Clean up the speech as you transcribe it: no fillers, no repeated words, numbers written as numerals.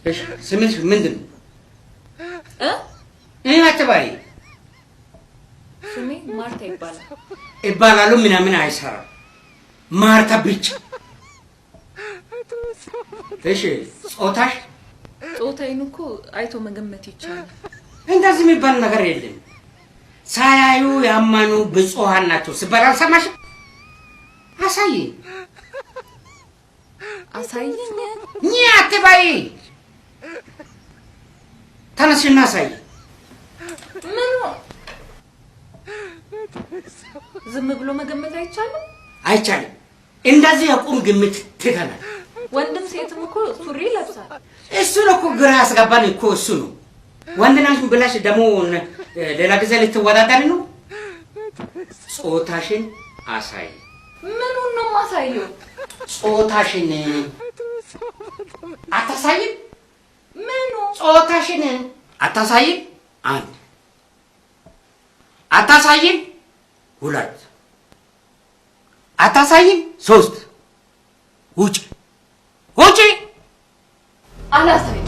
እሺ ስምሽ ምንድን ነው? እ እኔ አትበይ። ስሜ ማርታ ይባላል። ይባላሉ ምናምን አይሰራም። ማርታ ብቻ። እሺ ጾታሽ? ጾታዬን እኮ አይቶ መገመት ይቻላል። እንደዚህ የሚባል ነገር የለም። ሳያዩ ያመኑ ብፁዓን ናቸው ሲባል አልሰማሽም? አሳይ። አሳይኝ። እኚህ አትበይ። ተነሽና አሳይ። ምኑ? ዝም ብሎ መገመት አይቻልም? አይቻልም። እንደዚህ የቁም ግምት ትተናል። ወንድም ሴትም እኮ ሱሪ ይለብሳል። እሱ ነው እኮ ግራ ያስገባን እኮ እሱ ነው። ወንድ ነሽ ብለሽ ደግሞ ሌላ ጊዜ ልትወዳደሪ ነው። ጾታሽን አሳይ። ምኑን ነው የማሳየው? ጾታሽን አታሳይም? ምኑ? ጾታሽን አታሳይም? አንድ። አታሳይም? ሁለት። አታሳይም? ሶስት። ውጭ ውጭ። አላሳይም።